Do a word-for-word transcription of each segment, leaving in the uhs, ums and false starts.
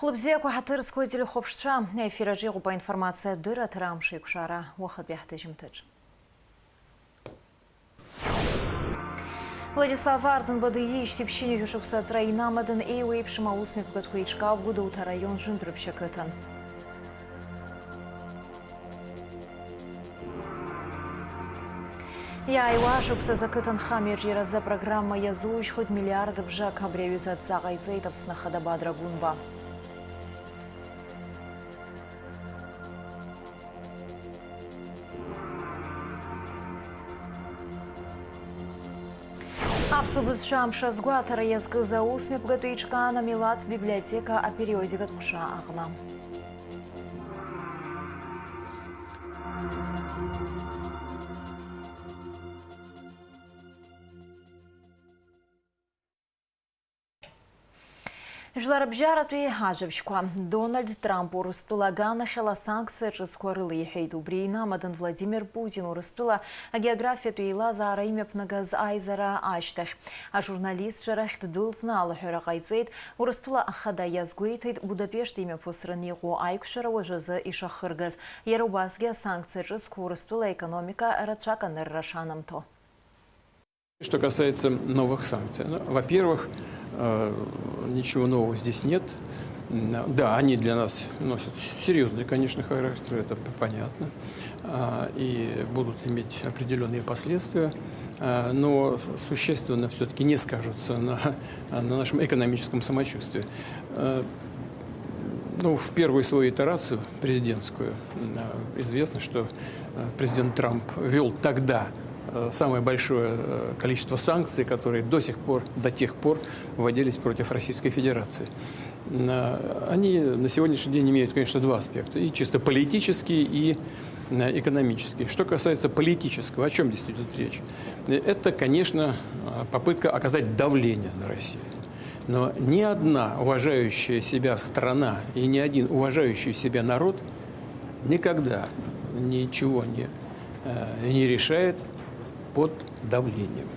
Хәлыбзиақәа ҳаҭыр зқәу ателехәаԥшцәа, аефир аҿы иҟоуп аинформациатә дырраҭара Амш еиқәшара уахатәи ҳҭыжьымҭаҿ. Владислав Арӡынба диижьҭеи ԥшьынҩажәа шықәса аҵра инамадан еиуеиԥшым аусмҩаԥгатәқәа еиҿкаау Гәдоуҭа араион Жәындәрыԥшь ақыҭан. Иааиуа ашықәсазы ақыҭанхамҩаҿ иара азы апрограмма иазужьхоит миллиард бжак. Абри аҩыза адҵа ҟаиҵеит Аԥсны Ахада Бадра Гәынба. Аԥсуа бызшәа амш азгәаҭара иазкыз аусмҩаԥгатә еиҿкаан амилаҭтә библиотека апериодикатә ҟәша аҟны. Жәларбжьаратәи ажәабжьқәа. Дональд Трамп Урыстәыла аганахьала асанкциа ҿыцқәа рылеиҳәеит. Убри инамадан Владимир Путин Урыстәыла агеографиатә еилазаара имҩаԥнагаз аизара ашьҭахь. Ажурналистцәа рахь ддәылҵны алаҳәара ҟаиҵеит. Урыстәыла Ахада иазгәеиҭеит, Будапешт имҩаԥысран иҟоу аиқәшәара уажәазы ишахыргаз. Иара убасгьы асанкциа ҿыцқәа Урыстәыла аекономика рацәак анырра шанамҭо. Что касается новых санкций, ну, во-первых, э, ничего нового здесь нет. М, да, они для нас носят серьёзный, конечно, характер, это п-, понятно, а, и будут иметь определённые последствия, а, но существенно всё-таки не скажутся на, на нашем экономическом самочувствии. Э, ну, в первую свою итерацию президентскую, м, а, известно, что, э, президент Трамп ввёл тогда э, самое большое, э, количество санкций, которые до сих пор, до тех пор вводились против Российской Федерации. М, э, они на сегодняшний день имеют, конечно, два аспекта, и чисто политический, и, э, экономический. Что касается политического, о чём здесь идёт речь? Э, это, конечно, э, попытка оказать давление на Россию. Но ни одна уважающая себя страна и ни один уважающий себя народ никогда ничего не, э, не решает под давлением.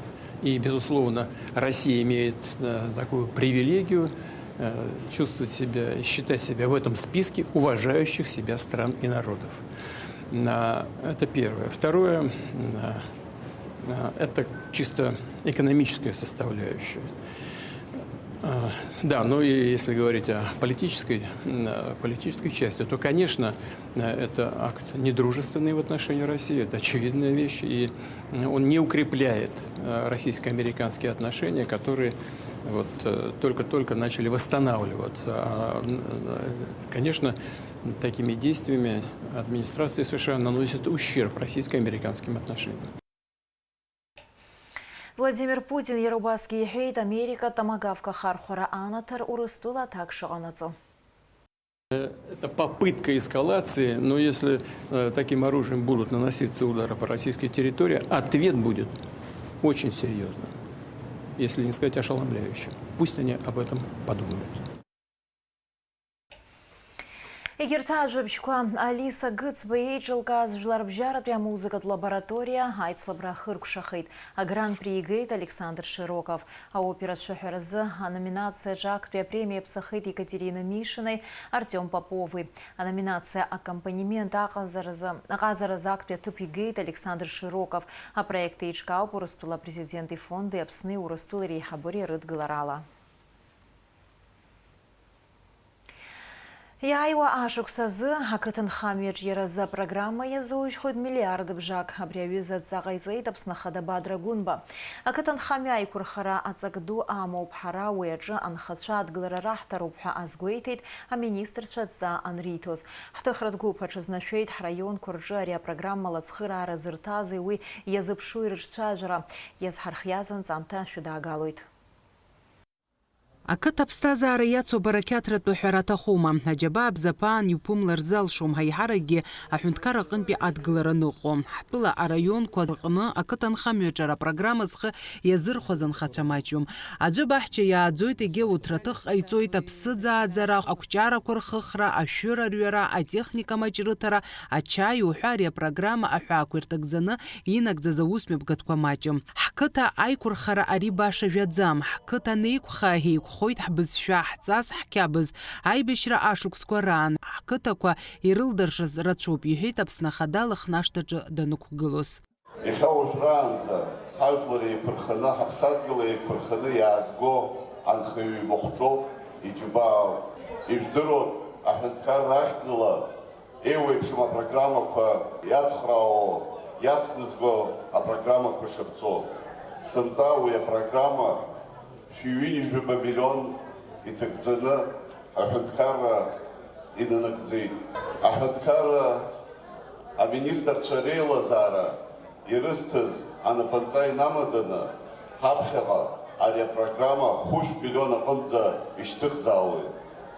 И, безусловно, Россия имеет, э, такую привилегию, э, чувствовать себя, считать себя в этом списке уважающих себя стран и народов. На, это первое. Второе, на, на, это чисто экономическая составляющая. А, да, ну и если говорить о политической, м, э, политической части, то, конечно, э, это акт недружественный в отношении России, это очевидная вещь, и, м, он не укрепляет, э, российско-американские отношения, которые вот, э, только-только начали восстанавливаться. А, м, э, конечно, такими действиями администрация США наносит ущерб российско-американским отношениям. Владимир Путин иара убасгьы иҳәеит, Америка томагавк ахархәара анаҭар Урыстәыла аҭак шыҟанаҵо. Это попытка эскалации, но если, э, таким оружием будут наноситься удары по российской территории, ответ будет очень серьёзным, если не сказать ошеломляющим. Пусть они об этом подумают. Егьырҭ ажәабжьқәа. Алиса Гыцба еиҿылкааз жәларбжьаратәи амузыкатә лабораториа аицлабра ахыркәшахеит. Агран-при игеит Александр Широков. Аопера цәыҳәаразы аноминациаҿы актәи апремиа иаԥҵахеит Екатерина Мишинеи Артиом Попови. Аноминациа аккомпанемент аҟазаразы, аҟазаразы актәи аҭыԥ игеит Александр Широков. Апроект еиҿкаауп Урыстәыла Апрезидент ифонди Аԥсни Урыстәылеи реиҳабыреи рыдгыларала. Иааиуа ашықәс азы ақыҭанхамҩаҿ иара азы апрограмма иазужьхоит миллиард бжак. Абри аҩыза адҵа ҟаиҵеит Аԥсны Ахада Бадра Гәынба. Ақыҭанхамҩа аиқәырхара аҵак ду амоуп. Ҳара уи аҿы анхацәа адгылара раҳҭароуп ҳәа азгәеиҭеит аминистрцәа адҵа анриҭоз. Ҳҭыхратә гәыԥ аҽазнашәеит ҳраионқәа рҿы ари апрограммала ацхыраара зырҭази уи иазыԥшуи рыҿцәажәара. Иазҳархиаз анҵамҭа шәыдаагалоит. Ақыҭа аԥсҭазаара иацу абарақьаҭратә ҳәара аҭахума? Аџьабаа бзаԥаан иуԥымлар залшом, ҳаиҳаракгьы аҳәынҭқар аҟынтәи адгылара ныҟәо. Ҳтәыла араионқәа рҟны ақыҭанхамҩаҿы апрограмма зхы иазырхәаз анхацәа маҷҩым. Аӡәы баҳча иааӡоит, егьи ауҭраҭых ҟаиҵоит, аԥсыӡ ааӡара, ақәҷарақәа рхыхра, ашәыр арҩара, атехника маҷрыҭара, ачаи уҳәа ари апрограмма аҳәаақәа ирҭагӡаны инагӡаз аусмҩаԥгатәқәа маҷым. Ҳқыҭа аиқәырхара ари баша жәаӡам. Ҳқыҭа анеиқәха, еиқәхоит. Ҳхоит ҳбызшәа, ҳҵас, ҳқьабз. Аибашьра ашықәсқәа раан ҳқыҭақәа ирылдыршаз рацәоуп, иҳәеит Аԥсны Ахада Лыхнашҭаҿы данықәгылоз. Иахьа уажәраанӡа ҳажәлар еиқәырханы, ҳаԥсадгьыл еиқәырханы иаазго анхаҩы имахәҿоуп, иџьабаауп. Ижәдыруан, аҳәынҭқарра ахьӡала еиуеиԥшым апрограммақәа иацхраауа, иацназго апрограммақәа шаԥҵоу. Сынтәа уи апрограмма шәи-ҩынҩажәаба миллион иҭагӡаны аҳәынҭқарра инанагӡеит. Аҳәынҭқарра аминистрцәа реилазаара ирызҭаз анапынҵа инамаданы, ҳаԥхьаҟа ари апрограмма хәышә миллион аҟынӡа ишьҭыхзаауеит.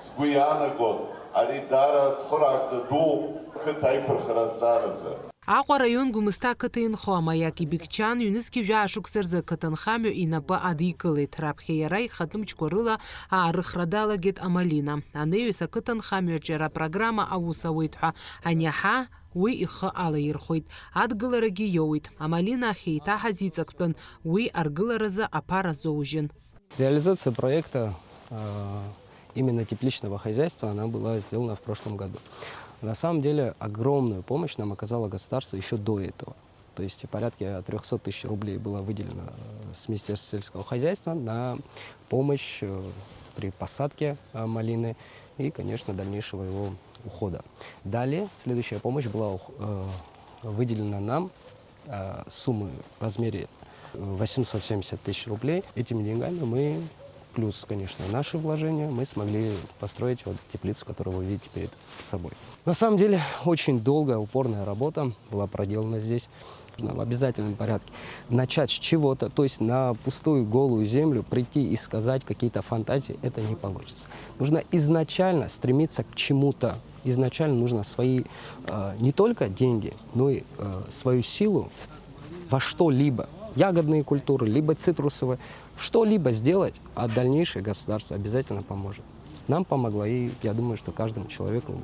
Сгәы иаанагоит, ари даара цхыраагӡа дууп қыҭа аиқәырхара азҵааразы. Аҟәа араион Гәымсҭа ақыҭа инхо амаиак Ибекчан ҩнызқьи жәаа шықәса рзы ақыҭанхамҩа инапы адикылеит. Раԥхьа иара ихатә мчқәа рыла аарыхра далагеит амалина. Анаҩс ақыҭанхамҩаҿ иара апрограмма аус ауеит ҳәа аниаҳа, уи ихы алаирхәеит. Адгыларагьы иоуит. Амалина ахь еиҭаҳаз иҵактәын, уи аргыларазы аԥара азоужьын. Реализация проекта, а, именно тепличного хозяйства, она была сделана в прошлом году. На самом деле огромную помощь нам оказало государство еще до этого. То есть порядка трёхсот тысяч рублей было выделено, э, с Министерства сельского хозяйства на помощь, э, при посадке, э, малины и, конечно, дальнейшего его ухода. Далее следующая помощь была ух-, э, выделена нам, э, суммы в размере восемьсот семьдесят тысяч рублей. Этими деньгами мы, плюс, конечно, наши вложения, мы смогли построить вот теплицу, которую вы видите перед собой. На самом деле, очень долгая, упорная работа была проделана здесь. Нужно в обязательном порядке начать с чего-то, то есть на пустую голую землю прийти и сказать какие-то фантазии, это не получится. Нужно изначально стремиться к чему-то. Изначально нужно свои, э, не только деньги, но и, э, свою силу во что-либо, ягодные культуры, либо цитрусовые, что-либо сделать, а дальнейшее государство обязательно поможет. Нам помогло, и я думаю, что каждому человеку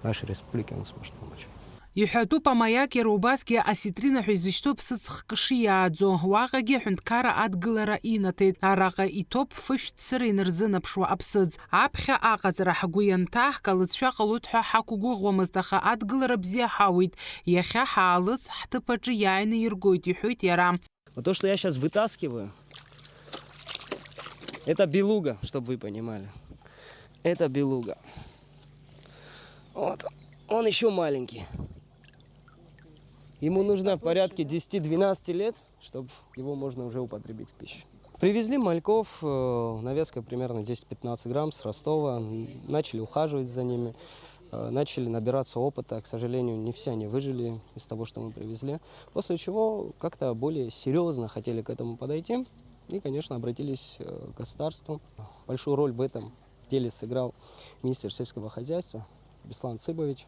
в нашей республике он сможет помочь. Иҳәатәуп, амаиак иара убасгьы осетрина ҳәа изышьҭоу ԥсыӡ хкы шиааӡо. Уаҟагьы аҳәынҭқарра адгылара инаҭеит. Араҟа иҭоуп фышә цыра инарзынаԥшуа аԥсыӡ. Аԥхьа аҟаҵара ҳгәы ианҭаҳк, алыҵшәа ҟалоит ҳәа ҳақәгәыӷуамызт, аха адгылара бзиа ҳауит. Иахьа ҳаалыҵ, ҳҭыԥ аҿы иааины иргоит, иҳәоит иара. Вот то, что я сейчас вытаскиваю, это белуга, чтобы вы понимали. Это белуга. Вот. Он еще маленький. Ему нужно порядка десяти-двенадцати лет, чтобы его можно уже употребить в пищу. Привезли мальков, э, навеска примерно десять-пятнадцать грамм с Ростова. Н-, начали ухаживать за ними, э, начали набираться опыта. К сожалению, не все они выжили из того, что мы привезли. После чего как-то более серьезно хотели к этому подойти. И, конечно, обратились, э, к государству. Большую роль в этом деле сыграл министр сельского хозяйства Беслан Цыбович.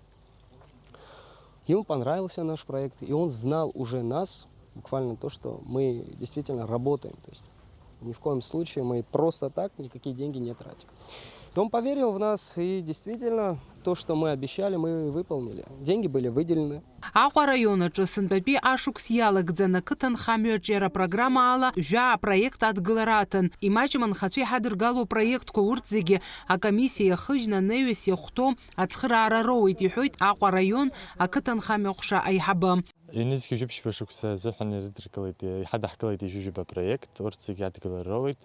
Ему понравился наш проект, и он знал уже нас, буквально то, что мы действительно работаем. То есть ни в коем случае мы просто так никакие деньги не тратим. И он поверил в нас, и действительно то, что мы обещали, мы выполнили. Деньги были выделены. Аҟәа араион аҿы сынтәатәи ашықәс иалагӡан ақыҭанхамҩаҿ иара апрограммаала жәаа апроект адгылара аҭан. Имаҷым анхацәа иҳадыргало апроектқәа урҭ зегьы акомиссиа иахыжьны анаҩс иахәҭоу ацхыраара роуеит, иҳәоит Аҟәа араион ақыҭанхамҩа ҟәша аиҳабы. Ҩнызқьи жәибжьба шықәса азыҳәан ирыдыркылеит, иҳадаҳкылеит ҩажәижәаба проект, урҭ зегьы адгылара роуеит.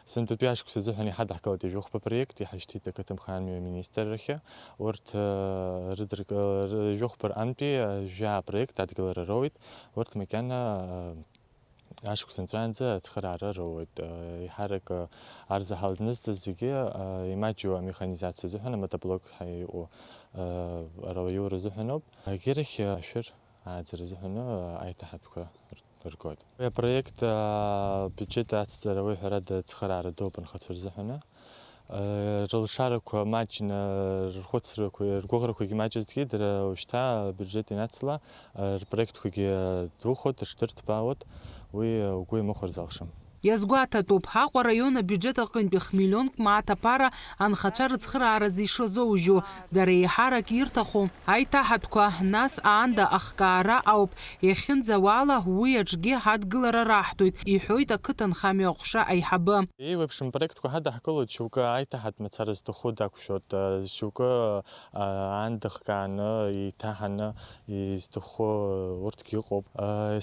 Сынтәатәи ашықәс азыҳәан иҳадаҳкылеит ҩажәихәба проект, иҳашьҭит ақыҭанхамҩа аминистррахьы. Урҭ, э, рыдырк-, э, ры-, жәохәба рҟынтәи, э, жәаа проект адгылара роуеит. Урҭ макьана, э, ашықәс нҵәаанӡа ацхыраара роуеит. Э, еиҳарак, э, арзаҳал днызҵаз зегьы, э, имаҷу амеханизациа азыҳәан, амотоблок ҳәа иҟоу, э, ара аиура азыҳәаноуп. Егьирахь, э, ашәыр ааӡара азыҳәаны, э, аиҭаҳатәқәа ргоит. Уи апроект, аа, абиуџьет ацҵара уи ҳәарада ацхыраара дууп анхацәа рзыҳәаны. Рылшарақәа маҷны, рхәыцрақәа, ргәыӷрақәагьы маҷызҭгьы, дара уажәшьҭа абиуџьет ианацла, рпроектқәагьы духоит, рыҽдырҭбаауеит, уи угәы иамыхәар залшом. Иазгәаҭатәуп, Аҟәа араион абиуџьет аҟынтәи хмиллионк мааҭ аԥара анхацәа рыцхырааразы ишазоужьу, дара еиҳарак ирҭаху аиҭаҳатәқәа, нас аанда ахкаара ауп, иахьынӡауала уи аҿгьы ҳадгылара раҳҭоит, иҳәоит ақыҭанхамҩа аҟәша аиҳабы. Еиуеиԥшым проектқәа ҳадаҳкылоит, шьоукы аиҭаҳатә мацара зҭаху дақәшәоит, шьоукы аанда хкааны, еиҭаҳаны изҭаху урҭгьы ыҟоуп.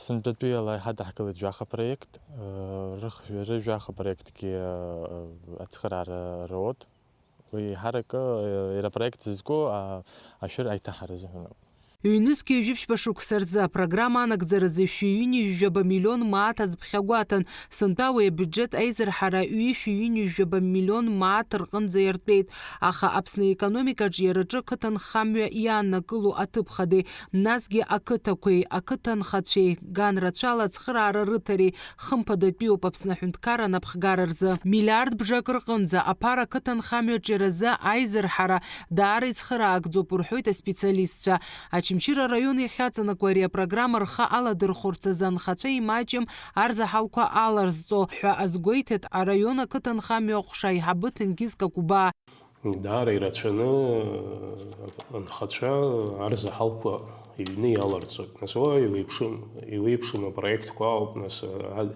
Сынтәатәиала иҳадаҳкылеит жәаха проект, рыхжә-, рыжәаха проектгьы ацхыраара роуеит. Уи еиҳаракы иара апроект зызку ашәыр аиҭаҳара азыҳәаноуп. Ҩнызқьи жәиԥшьба шықәса рзы апрограмма анагӡаразы шәи ҩынҩажәаба миллион мааҭ аӡбхьа гәаҭан, сынтәа уи абиуџьет аизырҳара ҩышәи ҩынҩажәаба миллион мааҭ рҟынӡа иартәеит, аха Аԥсны аекономикаҿ иара аҿы ақыҭанхамҩа иааннакыло аҭыԥ хадеи, насгьы ақыҭақәеи, ақыҭанхацәеи, ган рацәала ацхыраара рыҭареи хымԥадатәиуп Аԥсны аҳәынҭқарра анапхгара рзы. Миллиард бжак рҟынӡа аԥара ақыҭанхамҩаҿ иаразы аизырҳара даара ицхыраагӡоуп, рҳәоит аспециалистцәа. Очамчыра араион иахьаҵанакуа ари апрограмма рхы аладырхәырц азы анхацәа имаҷым арзаҳалқәа аларҵо ҳәа азгәеиҭеит араион ақыҭанхамҩа аҟәша аиҳабы Ҭенгиз Какәбаа. Даара ирацәаны анхацәа арзаҳалқәа иҩны иаларҵоит. Нас уа иуеиԥшым, иуеиԥшым апроектқәа ауп, нас, а,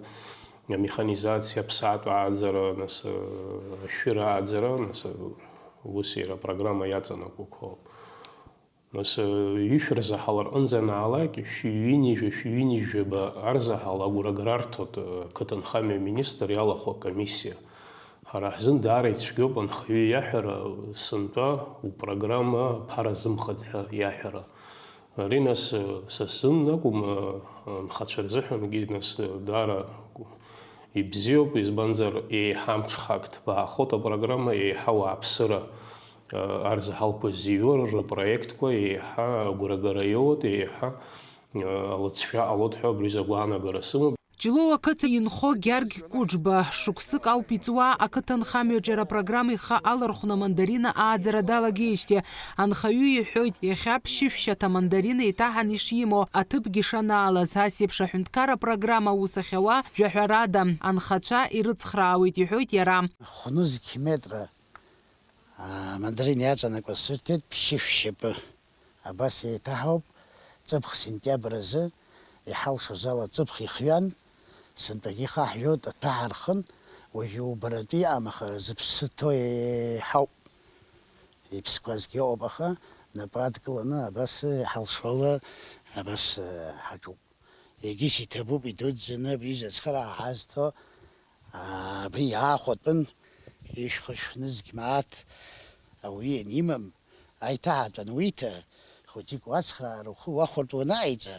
амеханизациа, аԥсаатә ааӡара, нас, а, ашәыр ааӡара, нас, а, ус иара апрограмма иаҵанакуақәа ауп. Нас, ҩышә рзаҳал рҟынӡа анаалак, шәи ҩынҩажәа, шәи ҩынҩажәаба арзаҳал агәра гарарҭоит, ақыҭанхамҩа аминистр иалахәу акомиссиа. Ҳара ҳзын даара ицәгьоуп анхаҩы иаҳәара, сынтәа упрограмма аԥара азымхеит ҳәа иаҳәара. Ари, нас, са сзын акәым, анхацәа рзыҳәангьы, нас, даара ибзиоуп, избанзар, еиҳа амҽхак ҭбаахоит апрограмма, еиҳа ауааԥсыра арзаҳалқәа зҩыр, рпроектқәа еиҳа агәрагара иоуеит, еиҳа, а, алыҵшәа ҟалоит ҳәа абри изы агәаанагара сымоуп. Ҷлоу ақыҭа инхо Гьаргь Кәыџба шықәсык ауп иҵуа, ақыҭанхамҩаҿ иара апрограмма ихы алархәны амандарина ааӡара далагеижьҭеи анхаҩы иҳәоит, иахьа ԥшьышә шьаҭа амандарина еиҭаҳан ишимоу, аҭыԥгьы шанаалаз, ас еиԥш аҳәынҭқарра программа аус ахьауа, жәаҳәарада, анхацәа ирыцхраауеит, иҳәоит иара. Хәнызқь метра амандарин иаҵанакуа сырҭеит ԥшьышә шьапы. Абас еиҭаҳауп, ҵыԥх сентиабр азы иҳалшоз ала ҵыԥх ихҩан, сынтәагьы ихаҳжәоит, аҭәа ҳархын, уажәы убаратәи амахара зыԥсы ҭоу еиҳауп. Иԥсқәазгьы ыҟоуп, аха напы адкыланы абас иҳалшо ала абас, э, ҳаҿуп. Егьыс иҭабуп идуӡӡаны абри изы ацхыраа ҳазҭо, аа, абри иаахәатәын, ишәхы шәнызқь мааҭ ауаҩы ианимам, аиҭаҳатә ануиҭа, хәыҷык уацхраара ухы уахәартә уанаҟаиҵа,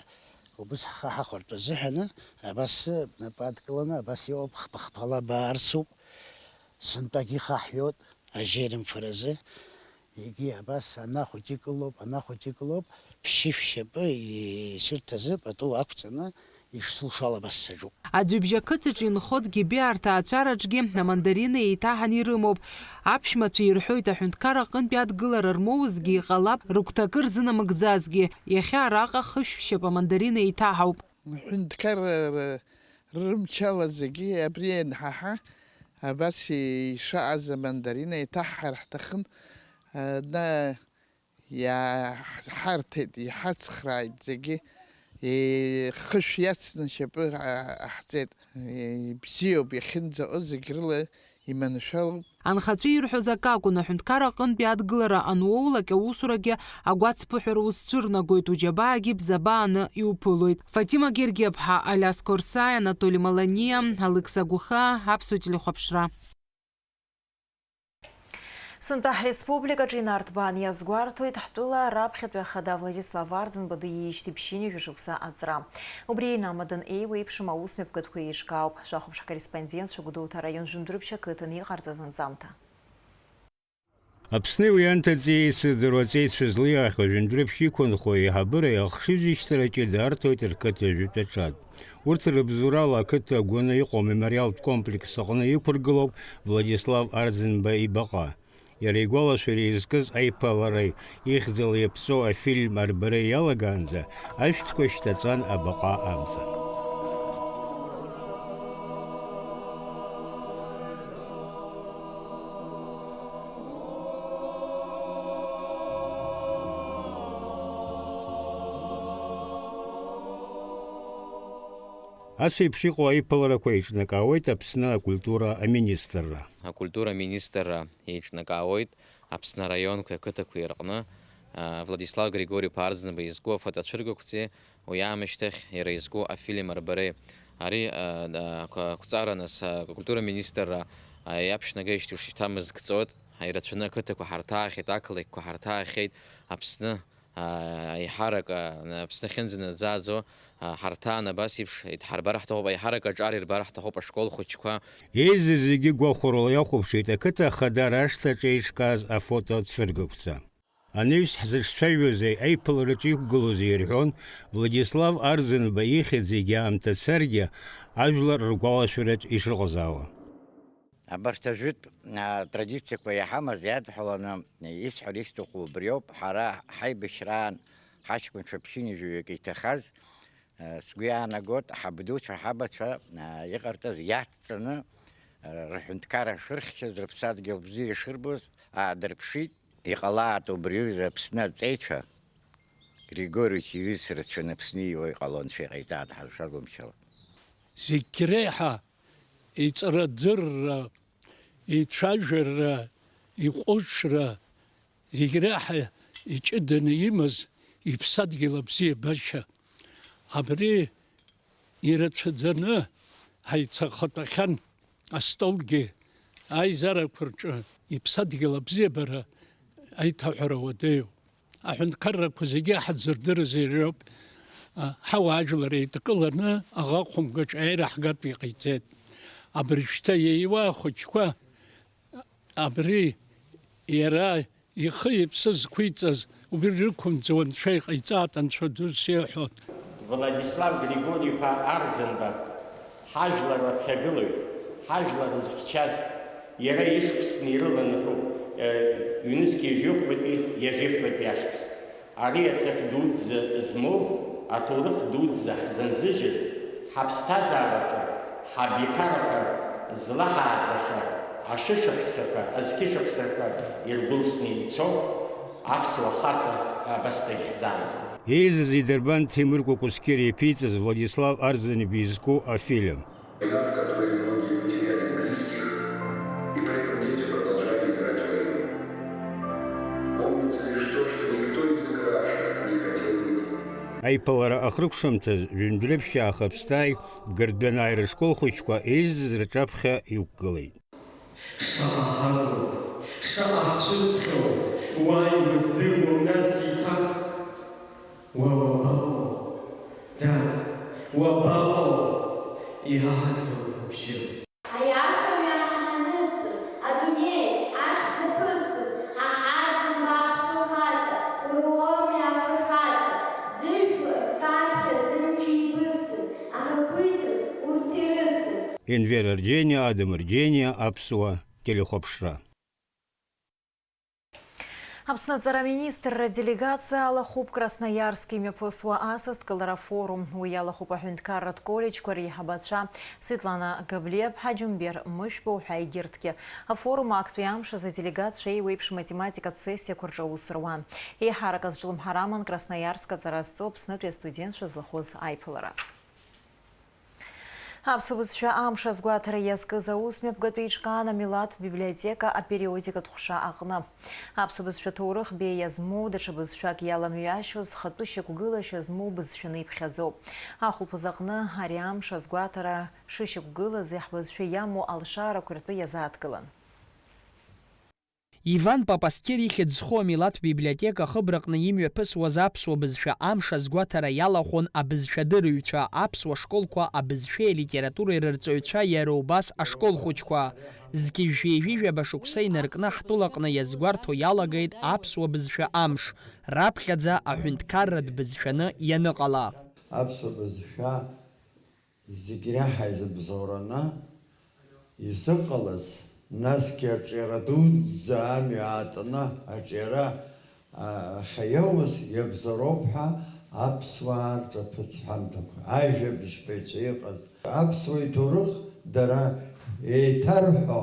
убыс ҳхы ҳахәартә азыҳәаны, абас напы адкыланы, абас иҟоуп, хԥа-хԥала абаа арсуп, сынтәагьы ихаҳҩоит ажьеирымфаразы. Егьи абас, ана хәыҷы икылоуп, ана хәыҷы икылоуп, ԥшьышә шьапы исырҭазы пату ақәҵаны ишсылшо ала абас саҿуп. Аӡҩыбжь ақыҭаҿы инхо Дгьебиа аҭаацәараҿгьы амандарина еиҭаҳан ирымоуп. Аԥшәмацәа ирҳәоит, аҳәынҭқар аҟынтәи адгылара рмоузгьы иҟалап, рыгәҭакы рзынамыгӡазгьы. Иахьа араҟа хышә шьап амандарина еиҭаҳауп. Аҳәынҭқарра рымчала зегьы абри ианҳаҳа, абас ишааз амандарина еиҭаҳҳар ҳҭахын, ана иаҳарҭеит, иҳацхрааит зегьы, хышә иацны шьапы ҟаҳҵеит. Ибзиоуп, иахьынӡаҟоу зегь рыла иманшәалоуп. Анхацәа ирҳәоз акы акәын, аҳәынҭқар аҟынтәи адгылара ануоулак, аусурагьы агәацԥыҳәара узцәырнагоит, уџьабаагьы бзабааны иуԥылоит. Фатима Гергиаԥҳа, Алиас Корсаи, Анатоли Маланиа, Алықьса Гәыхаа, Аԥсуа телехәаԥшра. Сынтәа ҳреспубликаҿы инарҭбаан иазгәарҭоит ҳтәыла раԥхьатәи ахада Владислав Арӡынба диижьҭеи ԥшьынҩажәа шықәса аҵра. Убри инамадан еиуеиԥшым аусмҩаԥгатәқәа еиҿкаауп. Шәахәаԥш акорреспондентцәа Гәдоуҭа араион Жәындәрыԥшь ақыҭан иҟарҵаз анҵамҭа. Аԥсни уи анҭыҵи еицырдыруа аҵеицәа злеиаахьоу Жәындәрыԥшь иқәынхо аиҳабыра ахшыҩзышьҭра ҷыда арҭоит рқыҭа жәытә аҿатә. Урҭ рыбзоурала ақыҭа агәаны иҟоу амемориалтә комплекс аҟны иқәыргылоуп Владислав Арӡынба ибаҟа. Иара игәалашәара изкыз аиԥылара ихьӡала иаԥҵоу афильм арбара иалагаанӡа ашәҭқәа шьҭаҵан абаҟа амҵан. Ас еиԥш иҟоу аиԥыларақәа еиҿнакаауеит Аԥсны акультура аминистрра. Акультура аминистрра еиҿнакаауеит Аԥсны араионқәеи ақыҭақәеи рҟны, а, Владислав Григори-иԥа Арӡынба изку афотоцәыргақәҵеи, уи аамышьҭахь иара изку афильм арбареи. Ари, а, а, қ-, ақәҵара нас, а, акультура аминистрра, а, иаԥшьнагеижьҭеи ушьҭа мызк ҵоит, ҳаирацәаны ақыҭақәа ҳарҭаахьеит, ақалақьқәа ҳарҭаахьеит, Аԥсны, аа, аиҳарак, аа, Аԥсны ахьынӡанаӡааӡо, аа, ҳарҭаан абас еиԥш идҳарбар ҳҭахуп, аиҳарак аҿар ирбар ҳҭахуп ашкол хәыҷқәа. Еизаз зегьы гәахәарыла иахәаԥшит ақыҭа ахада рашҭаҿ еиҿкааз афото цәыргақәҵа. Анаҩс ҳзыҿцәажәозеи аиԥылараҿы иқәгылозеи ирҳәон Владислав Арӡынба ихьӡ егьаамҭа царгьы ажәлар ргәалашәараҿ ишыҟазаауа. Абарҭ ажәытә, а, традициақәа иаҳамаз иадҳәаланы исҳәар исҭаху убриоуп, ҳара ҳаибашьраан ҳаҷкәынцәа ԥшьынҩажәаҩык иҭахаз, а, сгәы иаанагоит, ҳабдуцәа, ҳабацәа, а, иҟарҵаз иацҵаны, а, рҳәынҭқарра шырхьчаз, рыԥсадгьыл бзиа ишырбоз аадырԥшит. Иҟалааит убри аҩыза Аԥсны аҵеицәа, Григорич иҩызцәа рацәаны Аԥсны ииуа иҟало Анцәа иҟаиҵааит ҳазшаз умчала. Зегь реиҳа иҵарадырра, ицәажәара, иҟәыҿра, зегь реиҳа иҷыданы имаз иԥсадгьыл абзиабашьа. Абри ирацәаӡаны ҳаицахатәахьан астолгьы, аизарақәа рҿы иԥсадгьыл абзиабара аиҭаҳәара уадаҩу. Аҳәынҭқаррақәа зегьы ҳазырдырыз иара иоуп. Ҳауаажәлар еидкыланы аӷа хәымгаҿ аира ҳгартә иҟаиҵеит. Абыржәшьҭа иеиуа ахәыҷқәа абри иара ихы-иԥсы зқәиҵаз убри рықәымҵуа Анцәа иҟаиҵааит, Анцәа ду сеиҳәон. Владислав Григори-иԥа Арӡынба, ҳажәлар раԥхьагылаҩ, ҳажәлар зыхьчаз, иара ишықәсны ирыланаҳәоуп, э, ҩнызқь ҩажәихәбатәи ҩажәихәбатәи ашықәс. Ари аҵак дуӡӡа змоу, аҭоурых дуӡӡа ҳзынзыжьыз, ҳаԥсҭазаараҿы ҳабиԥарақәа злаҳааӡаша ашәышықәсақәа, азқьышықәсақәа иргәылсны ицо аԥсуа хаҵа абас дагьҳзаанхоит. Еизаз идырбан Ҭемыр Кәакәысқьыр иаԥиҵаз Владислав Арӡынба изку афильм. Война, в которой многие потеряли близких, и поэтому дети продолжали играть в войну. Помнится лишь то, что никто из игравших не хотел быть. Аиԥылара ахыркәшамҭаз ҩынтә-ҩажәи ԥшьаахԥсҭааи Бгардбен ааира школ хәыҷқәа еизаз рҿаԥхьа иқәгылеит. Шаҟа ҳагу, шаҟа ҳцәыӡхьоу, уааигәа здыруам, нас еиҭах уа уабаҟоу, дад, уабаҟоу, иҳаҳаӡом абжьы. Аиашами ҳа ҳанызҵаз, адунеи ахьӡ аԥызҵаз, ҳа ҳарӡынба аԥсуа хаҵа, урломи афырхаҵа, зыжәлар рҿаԥхьа зымч еибызҵаз, ахақәиҭраз урҭ ирызҵаз. Енвер Арџьениа, Адам Арџьениа, Аԥсуа телехәаԥшра. Аԥсны аҵара аминистрра делегациа алахәуп Красноиарск имҩаԥысуа асасдкылара афорум. Уи иалахәуп аҳәынҭқарратә коллеџьқәа реиҳабацәа Светлана Габлиаԥҳа, Џьумбер Мышәба уҳәа егьырҭгьы. Афорум актәи амш азы аделегатцәа еиуеиԥшым математикатә сессиақәа рҿы аус руан. Еиҳарак азҿлымҳара аман Красноиарск аҵара зҵо Аԥснытәи астудентцәа злахәыз аиԥылара. Аԥсуа бызшәа амш азгәаҭара иазкыз аус мҩаԥгатәи еиҿкаан амилаҭтә библиотека апериодикатә ҟәша аҟны. Аԥсуа бызшәа ҭоурых беиа змоу, даҽа бызшәак иаламҩашьо, зхатәы шьақәгылашьа змоу бызшәаны иԥхьаӡоуп. Ахәылԥаз аҟны ари амш азгәаҭара шышьақәгылаз, ҳбызшәа иамоу алшарақәа ртәы иазааҭгылан. Иван Папасқьыр ихьӡ зху амилаҭтә библиотека ахыбраҟны имҩаԥысуаз аԥсуа бызшәа амш азгәаҭара иалахәын абызшәадырыҩцәа, аԥсуа школқәа абызшәеи алитературеи рырҵаҩцәа, иара убас ашкол хәыҷқәа. Зқьи жәшәи жәаба шықәса инаркны ҳтәылаҟны иазгәарҭо иалагеит аԥсуа бызшәа амш, раԥхьаӡа аҳәынҭқарратә бызшәаны ианыҟала. Аԥсуа бызшәа зегь реиҳа изыбзоураны изыҟалаз, насгьы аҿиара дуӡӡа амҩа аатны аҿиара, а, ахьаиоуз иабзоуроуп ҳәа аԥсуаа рҿаԥыц ҳәамҭақәа, ажәабжьҳәаҩцәа иҟаз, аԥсуа иҭоурых дара еиҭарҳәо,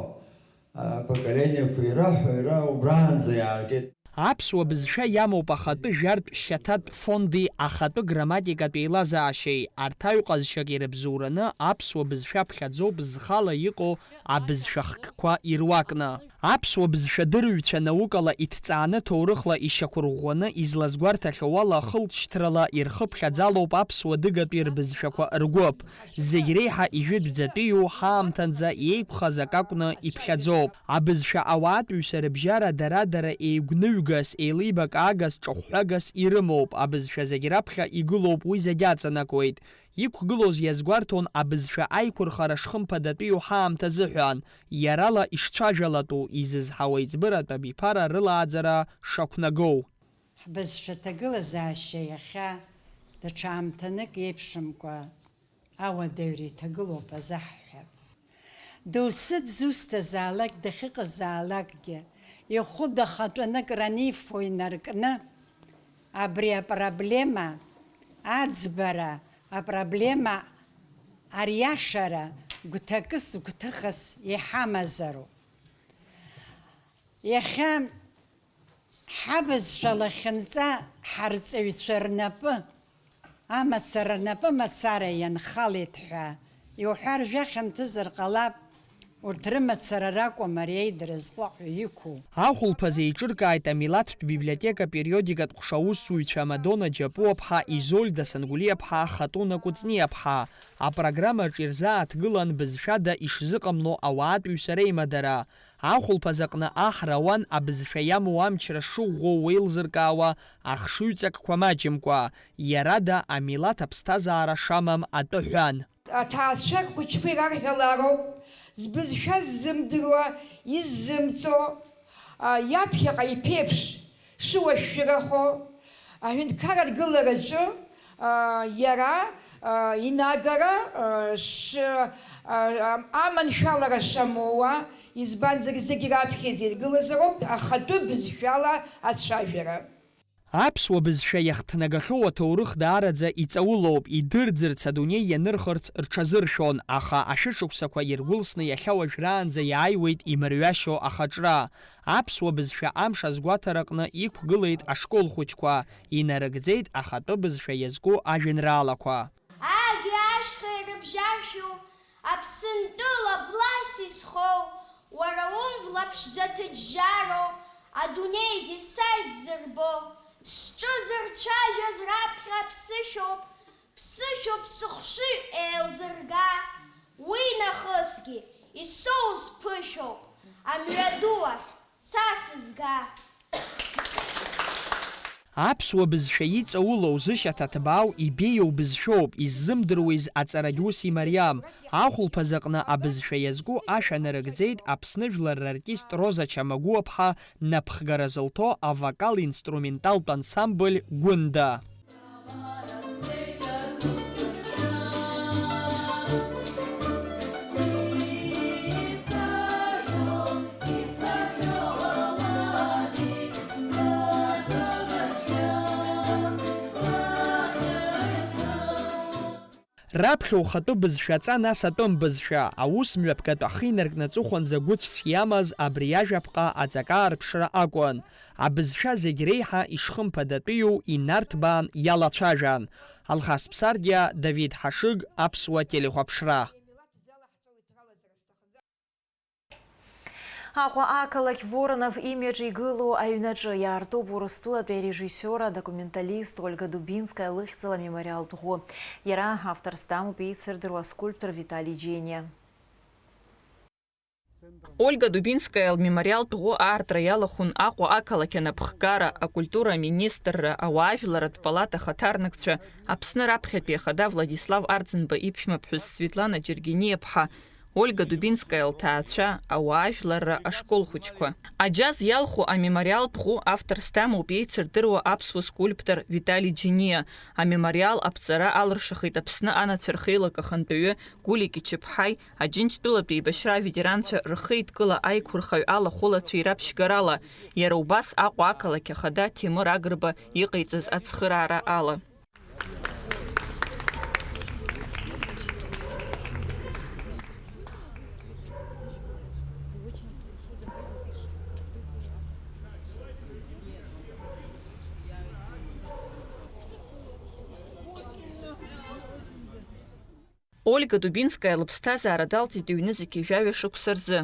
а, апоколениақәа ираҳәо, ира убраанӡа иааргеит. Аԥсуа бызшәа иамоуп ахатәы жәартә шьаҭатә фонди ахатәы грамматикатә еилазаашьеи, арҭ аҩ ҟазшьак ирыбзоураны аԥсуа бызшәа ԥхьаӡоуп зхала иҟоу абызшәа хкқәа ируакны. Аԥсуа бызшәадырҩцәа наукала иҭҵааны, ҭоурыхла ишьақәырӷәӷәаны излазгәарҭахьоу ала, хылҵшьҭрала ирхыԥхьаӡалоуп аԥсуа-адыгатәи рбызшәақәа ргәыԥ. Зегь реиҳа ижәытәӡатәиу ҳаамҭанӡа иеиқәхаз акы акәны иԥхьаӡоуп. Абызшәа ауаатәыҩса рыбжьара дара-дара еигәныҩгас, еилибакаагас, ҿахәҳәагас ирымоуп. Абызшәа зегь раԥхьа игылоуп, уи зегь аҵанакуеит. Иқәгылоз иазгәарҭон абызшәа аиқәырхара шхымԥадатәиу ҳаамҭа азыҳәан, иарала ишцәажәалатәу изызҳауа иӡбыратә абиԥара рылааӡара шақәнагоу. Ҳбызшәа ҭагылазаашьа иахьа даҽа аамҭанык еиԥшымкәа ауадаҩра иҭагылоуп азаҳҳәап. Доусы дзусҭазаалак, дахьыҟазаалакгьы, ихәы дахатәаны кранифо инаркны, абри апроблема аӡбара, апроблема ариашара гәҭакыс, гәҭыхас иҳамазароуп. Иахьа ҳабызшәа лахьынҵа ҳарҵаҩцәа рнапы, амацара рнапы мацара ианхалеит ҳәа иуҳәар жәахьанҭазар ҟалап, урҭ рымацара ракәым ари аидара зҟәаҟәа иқәу. Ахәылԥаз еиҿыркааит амилаҭтә библиотека периодикатә ҟәша аусзуҩцәа Мадона Џьапуаԥҳа, Изольда Сангәлиаԥҳа, Хатуна Кәыҵниаԥҳа. Апрограммаҿ ирзааҭгылан бызшәада ишзыҟамло ауаатәыҩса реимадара. Ахәылԥаз аҟны аҳра ауан абызшәа иамоу амчра шыӷәӷәоу уеилзыркаауа ахшыҩҵакқәа маҷымкәа, иарада амилаҭ аԥсҭазаара шамам атәы ҳәан. Аҭаацәа хәыҷқәа ирарҳәалароуп, збызшәа ззымдыруа, иззымҵо, а, иаԥхьаҟа иԥеиԥш шыуашәшәырахо, аҳәынҭқарратә гылараҿы, а, иара, а, инагара, а, ш-, а, а, аманшәалара шамоуа, избанзар, зегь раԥхьаӡа иргылазароуп ахатәы бызшәала ацәажәара. Аԥсуа бызшәа иахҭнагахьоу аҭоурых даараӡа иҵаулоуп, идырӡырц, адунеи ианырхырц рҽазыршәон, аха ашәышықәсақәа иргәылсны иахьа уажәраанӡа иааиуеит имырҩашьо ахаҿра. Аԥсуа бызшәа амш азгәаҭараҟны иқәгылеит ашкол хәыҷқәа, инарыгӡеит ахатәы бызшәа иазку ажәеинраалақәа. Агьи ашьхеи рыбжьаршәу, Аԥсынтәыла блас исхоу, уара умв лаԥшӡа ҭыџьџьароу, адунеигьы са исзырбо, сҿы зырцәажәаз раԥхьа ԥсышәоуп, ԥсышәоуп сыхшыҩ еилзырга, уи нахысгьы исоуз ԥышәоуп, амҩаду ахь са сызга. Аԥсуа бызшәа иҵаулоу, зышьаҭа ҭбаау, ибеиоу бызшәоуп, иззымдыруаз аҵарагь ус имариам. Ахәылԥаз аҟны абызшәа иазку ашәа нарыгӡеит Аԥсны жәлар рартист Роза Чамагәуаԥҳа напхгара зылҭо авокал-инструменталтә ансамбль Гәында. Раԥхьа ухатәы бызшәа аҵа, нас атәым бызшәа, аус мҩаԥгатә ахы инаркны аҵыхәанӡа гәыцәс иамаз абри ажәаԥҟа аҵакы аарԥшра акәын. Абызшәа зегь реиҳа ишхымԥадатәиу инарҭбаан иалацәажәан. Алхас Ԥсардиа, Давид Ҳашыг, Аԥсуа телехәаԥшра. Аҟәа ақалақь Воронов имҩаҿ игылоу аҩнаҿы иаартуп Урыстәылатәи арежиссиор, адокументалист Ольга Дубинская лыхьӡала амемориалтә ӷәы. Иара авторс дамоуп еицырдыруа аскульптор Витали Џьениа. Ольга Дубинская лмемориалтә ӷәы аартра иалахәын Аҟәа ақалақь анапхгара, акультура аминистрра, ауаажәларратә палата ахаҭарнакцәа, Аԥсны раԥхьатәи ахада Владислав Арӡынба иԥшәмаԥҳәыс Светлана Џьергениаԥҳа, Ольга Дубинская лҭаацәа, ауаажәларра ашкол хәыҷқәа. Аџьаз иалху амемориалтә ӷәы авторс дамоуп еицырдыруа аԥсуа скульптор Витали Џьениа. Амемориал аԥҵара алыршахеит Аԥсны анацәа рхеилак ахантәаҩы Гулик Ичыԥҳаи Аџьынџьтәылатәи еибашьра аветеранцәа рхеидкыла аиқәырхаҩ алахәылацәеи раԥшьгарала, иара убас Аҟәа ақалақь ахада Ҭемыр Агрба иҟаиҵаз ацхыраара ала. Ольга Дубинскаиа лыԥсҭазаара далҵит ҩнызқьи жәаҩа шықәса рзы.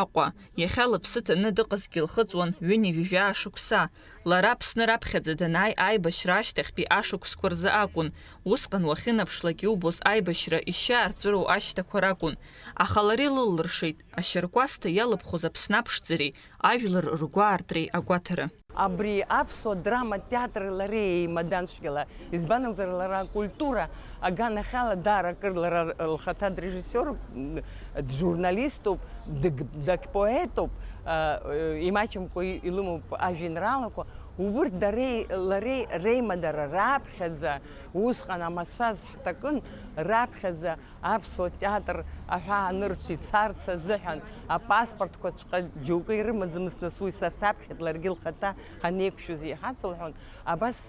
Аҟәа, иахьа лыԥсы ҭаны дыҟазҭгьы лхыҵуан ҩынҩажәа шықәса. Лара Аԥсны раԥхьаӡа данааи аибашьра ашьҭахьтәи ашықәсқәа рзы акәын. Усҟан уахьынаԥшлак иубоз аибашьра ишьа арҵәыроу ашьҭақәа ракәын. Аха лара илыллыршеит, ашьаркәасҭа иалыԥхоз Аԥсны аԥшӡареи ажәлар ргәаартреи агәаҭара. Абри аԥсуа драматә театр лара еимадан цәгьала, избан акәзар, лара акультура аганахьала даара акыр лара лхаҭа дрежиссиоруп, м, джурналиступ, дыг-, дагьпоетуп, а, э, имаҷымкәа и-, илымоуп ажәеинраалақәа, убырҭ дареи лареи реимадара раԥхьаӡа, усҟан амацәаз ҳҭакын, раԥхьаӡа аԥсуа театр аҳәаа нырцә ицарц азыҳәан, апаспортқәаҵәҟьа џьоукы ирымаӡамызт, нас уи са саԥхьеит, ларгьы лхаҭа ҳанеиқәшәоз еиҳаҵалҳәон, абас,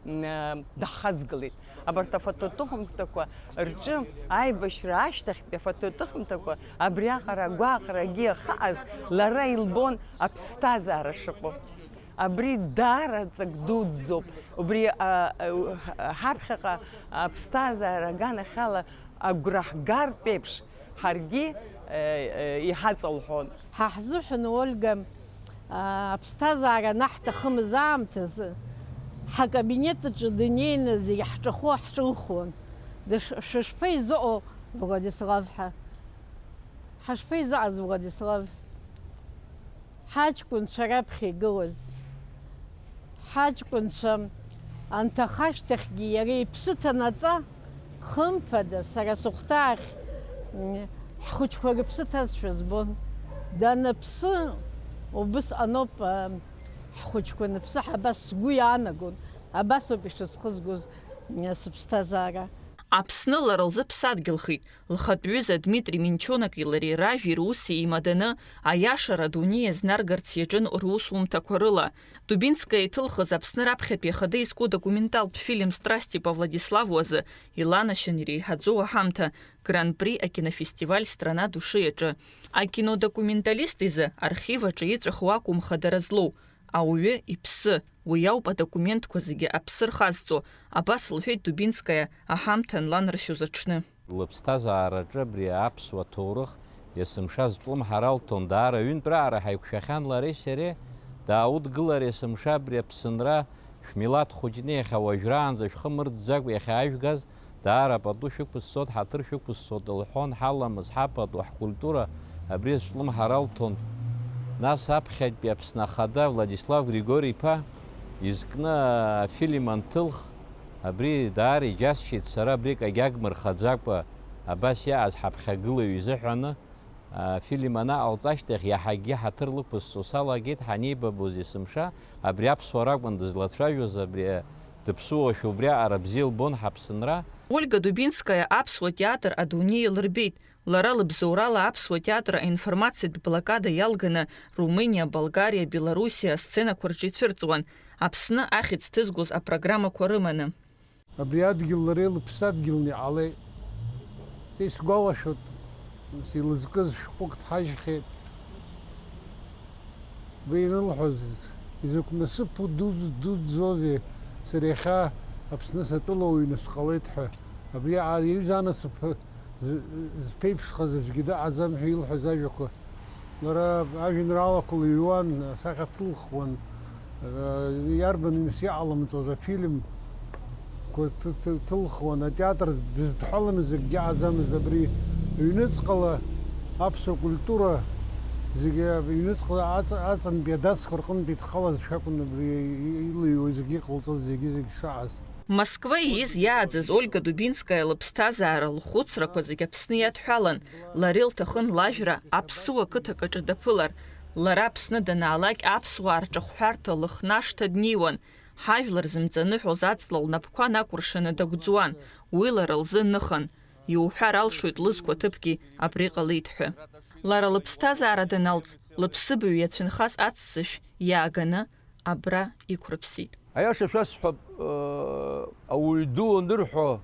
м, даҳхаҵгылеит. Абарҭ афототухәамҭақәа рҿы, аибашьра ашьҭахьтәи афототухәамҭақәа абриаҟара агәаҟрагьы ахааз, лара илбон аԥсҭазаара шыҟоу. Абри даараӡак дуӡӡоуп. Убри, а, а, ҳаԥхьаҟа аԥсҭазаара аганахьала агәра ҳгартә еиԥш, ҳаргьы, э, э, иҳаҵалҳәон. Ҳа ҳзыҳәан Ольга, а, аԥсҭазаара анаҳҭахымыз аамҭазы, ҳакабинет аҿы днеины зегь ҳҿахәы ҳҿылхуан. Дыш-, шышԥаизыҟоу Владислав ҳәа? Ҳашԥаизыҟаз Владислав? Ҳаҷкәынцәа раԥхьа игылаз, ҳаҷкәынцәа анҭахашьҭахьгьы иара иԥсы ҭанаҵа, хымԥада, сара сыхәҭаахь, м, ҳхәыҷқәа рыԥсы ҭазшәа збон. Даныԥсы, убысҟаноуп, а, ҳхәыҷқәа аныԥсыҳа, абас сгәы иаанагон, абасоуп ишысхызгоз, м, сыԥсҭазаара. Аԥсны лара лзы ԥсадгьылхеит. Лхатә ҩыза Дмитри Минчонаки лареи ражәеи руси еимаданы, аиашара адунеи иазнаргарц иаҿын русумҭақәа рыла. Дубинскаиа иҭылхыз Аԥсны раԥхьатәи ахада изку документалтә фильм Страсти по Владиславу азы иланашьан иреиҳаӡоу аҳамҭа, Гран-при акинофестиваль Страна души аҿы. Акинодокументалист изы архив аҿы иҵәаху акәым хадара злоу, ауаҩы иԥсы, уи ауп адокументқәа зегьы аԥсы рхазҵо, абас лҳәеит Дубинскаиа аҳамҭа анланаршьоз аҽны. Лыԥсҭазаараҿы абри аԥсуа ҭоурых есымша зҿлымҳара лҭон, даара ҩынтәраара ҳаиқәшәахьан лареи сареи, дааудгылар есымша абри Аԥсынра шәмилаҭ хәыҷны иахьа уажәраанӡа шәхы мырӡӡакәа иахьаажәгаз, даара пату шәықәысҵоит, ҳаҭыр шәықәысҵоит лҳәон, ҳаламыс, ҳапату, ҳкультура абри зҿлымҳара лҭон. Нас аԥхьатәи Аԥсны Ахада Владислав Григори-иԥа изкны афильм анҭылх, абри даара иџьасшьеит сара, абри кагьагмырхаӡакәа абас иааз ҳаԥхьагылаҩ изыҳәаны. Афильм анаҟалҵа ашьҭахь иаҳагьы ҳаҭыр лықәысҵо салагеит, ҳанеибабоз есымша, абри аԥсуара акәын дызлацәажәоз, абри дыԥсуашәа убриаҟара бзиа лбон ҳаԥсынра. Ольга Дубинскаиа аԥсуа театр адунеи илырбеит. Лара лыбзоурала аԥсуа театр аинформациатә блокада иалганы, Румыниа, Болгариа, Белоруссиа асценақәа рҿы ицәырҵуан, Аԥсны ахьӡ ҭызгоз апрограммақәа рыманы. Абри адгьыл лара илыԥсадгьылны иҟалеит. Са исгәалашәоит, ус илызкыз шәҟәык дҳажьхьеит. Уи инылҳәоз, изакә насыԥу дуӡ-, дуӡӡозеи, сара иахьа Аԥсны сатәылауаҩны сҟалеит ҳәа. Абри ари аҩыза анасыԥ з-, зԥеиԥшхаз аӡәгьы дыҟаӡам ҳәа илҳәаз ажәақәа. Лара ажәеинраалақәа лыҩуан, асахьа ҭылхуан, иарбан ҩныс иҟалымҵоз афильмқәа ҭ-, ҭ-, ҭылхуан, атеатр дыздҳәаламыз акгьы ыҟаӡамызт. Абри ҩныҵҟала аԥсуа культура зегьы ҩныҵҟала аҵ-, аҵантәи адацқәа рҟынтәи дхалазшәа акәын абри илыҩуа зегьы иҟалҵоз зегьы-зегь шааз. Москва ииз иааӡаз Ольга Дубинскаиа лыԥсҭазаара, лхәыцрақәа зегь Аԥсны иадҳәалан, лара илҭахын лажәра аԥсуа қыҭак аҿы даԥылар, лара Аԥсны данаалак аԥсуаа рҿахәҳәарҭа лыхнашҭа днеиуан, ҳажәлар зымҵаныҳәоз аҵла лнапқәа накәыршаны дагәӡуан, уи лара лзы ныхан, иуҳәар алшоит лызқәа ҭыԥгьы абри ҟалеит ҳәа. Лара лыԥсҭазаара даналҵ, лыԥсыбаҩ иацәынхаз аццышә иааганы, абра иқәрыԥсит. Аиаша шәасҳәап, э, ауаҩ ду анырҳәо,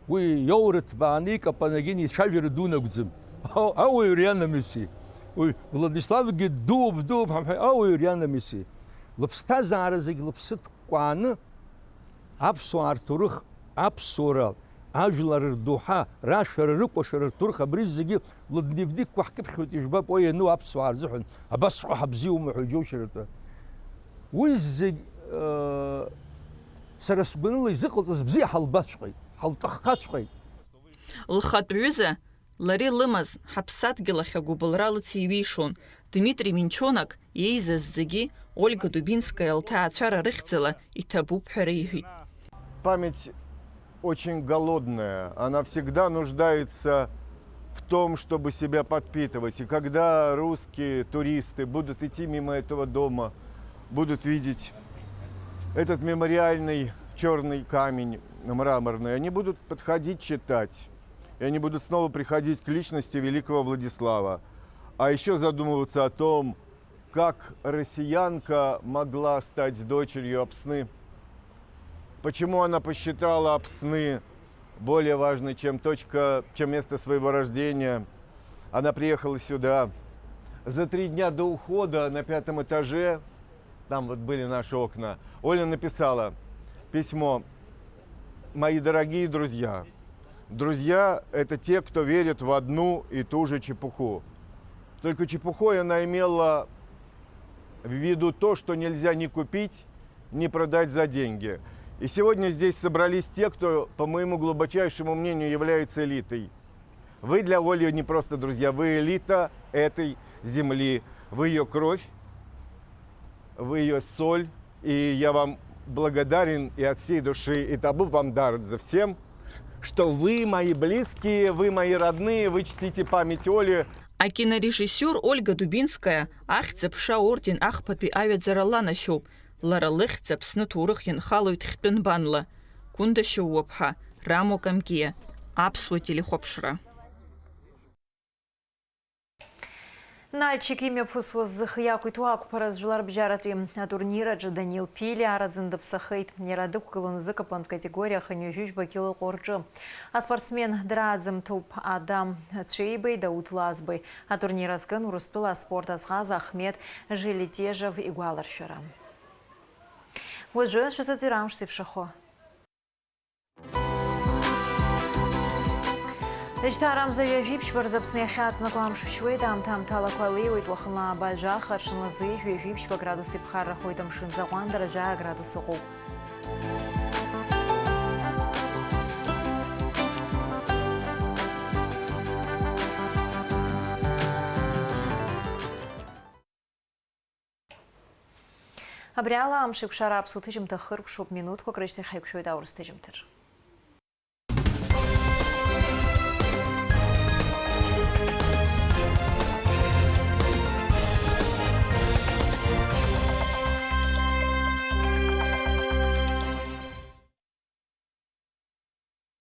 уи иоура ҭбааны икапанагьы ицәажәара дунагӡам. Ау-, ауаҩ ианамыси. Уи Владиславгьы дууп, дууп ҳамҳәеи, ауаҩ ианамыси. Лыԥсҭазаара зегь лыԥсы ҭкәкәааны, аԥсуаа рҭоурых, аԥсуара, ажәлар рдоуҳа, рашәара, рыкәашара, рҭоурых, абри зегьы лыдневникқәа ҳкыԥхьуеит, ижәбап, уа иану аԥсуаа рзыҳәан, абасҟа ҳабзиоума ҳәа иџьоушьаратәы. Уи зегь, э, сара сгәаныла изыҟалҵаз бзиа ҳалбаҵәҟьеит, ҳалҭаххаҵәҟьеит. Лхатә ҩыза, лара илымаз, ҳаԥсадгьыл ахь агәыбылра лыциҩишон, Дмитри Минчонак иеизаз зегьы Ольга Дубинская лҭаацәара рыхьӡала иҭабуп ҳәа реиҳәеит. Память очень голодная, она всегда нуждается в том, чтобы себя подпитывать. И когда русские туристы будут идти мимо этого дома, будут видеть этот мемориальный черный камень мраморный, они будут подходить читать. И они будут снова приходить к личности великого Владислава. А еще задумываться о том, как россиянка могла стать дочерью Апсны. Почему она посчитала Апсны более важной, чем точка, чем место своего рождения. Она приехала сюда. За три дня до ухода на пятом этаже, там вот были наши окна, Оля написала письмо: «Мои дорогие друзья». Друзья — это те, кто верит в одну и ту же чепуху. Только чепухой она имела в виду то, что нельзя ни купить, ни продать за деньги. И сегодня здесь собрались те, кто, по моему глубочайшему мнению, является элитой. Вы для Оли не просто друзья, вы элита этой земли. Вы её кровь, вы её соль. И я вам благодарен и от всей души, и табу вам дарыт за всем, что вы мои близкие, вы мои родные, вы чтите память Оли. Акинорежиссиор Ольга Дубинская ахьӡ-аԥша аорден ахԥатәи аҩаӡара ланашьоуп. Лара лыхьӡ Аԥсны аҭоурых ианхалоит хьтәы нбанла. Гәында Шьоуаԥҳа, Рамо Камкиа, Аԥсуа телехәаԥшра. Нальчик имҩаԥысуаз зхы иақәиҭу ақәԥара жәларбжьаратәи атурнир аҿы Данил Пилиа араӡын дыԥсахеит. Иара дықәгылон зыкапантә категориа хынҩажәижәба кило ҟәырҿы. Аспортсмен драаӡамҭоуп Адам Цәеибеи Дауҭ Лазбеи. Атурнир азкын Урыстәыла аспорт азҟаза Ахмед Желетежев игәаларшәара. Уажәы шәазыӡырҩ амш зеиԥшрахо. Шьҭа арамза ҩажәи ԥшьба рзы Аԥсны иахьаҵнакуа амш шәшьуеит, аамҭа-аамҭалақәа леиуеит, уахынла ааба жәаха, аҽынла зеижә ҩажәи ԥшьба градус иԥхаррахоит, амшын аҟәандара жәаа градус ыҟоуп. Абри ала амш еиқәшара аԥсуа ҭыжьымҭа хыркәшоуп, минуҭқәак рышьҭахь ҳаиқәшәоит аурыс ҭыжьымҭаҿы.